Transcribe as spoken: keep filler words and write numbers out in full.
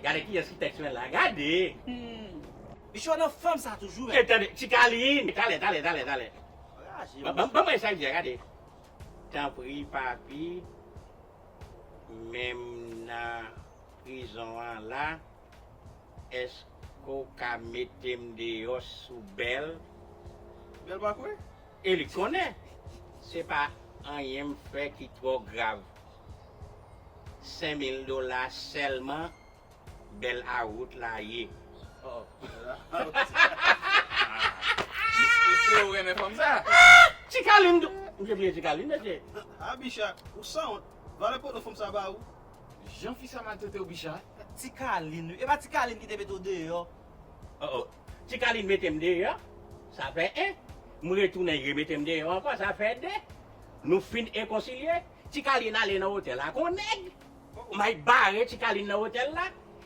Gade kiyès ki tèks mwen la. Gade. Bichon nan fanm sa toujou. E tande, Ti Kalin. Talè, talè, talè, talè. Ban ban mwen sa di a, gade. Tanpri, papi, menm nan prizon an la, èske w ka mete m deyò sou bèl? Bèl pa kwe? E li konnen se pa anyen m fè ki twò grav. Senk mil dola sèlman, bèl a wout la ye. Mesye, ou renmen fanm sa? Ti Kalin tou. M te bliye Ti Kalin, mesye. A Bicha, ou sanwont. Valè pwono fanm sa ba ou. Jan fi sa maltrete w, Bicha. Ti Kalin, wi. E pa Ti Kalin ki te mete w deyò. Oh, oh. Ti Kalin mete m deyò. Sa fè en. M retounen, y remete m deyò ankò. Sa fè de. Nou fin rekonsilye. Ti Kalin ale nan otèl la kon nèg. M al bare Ti Kalin nan otèl la.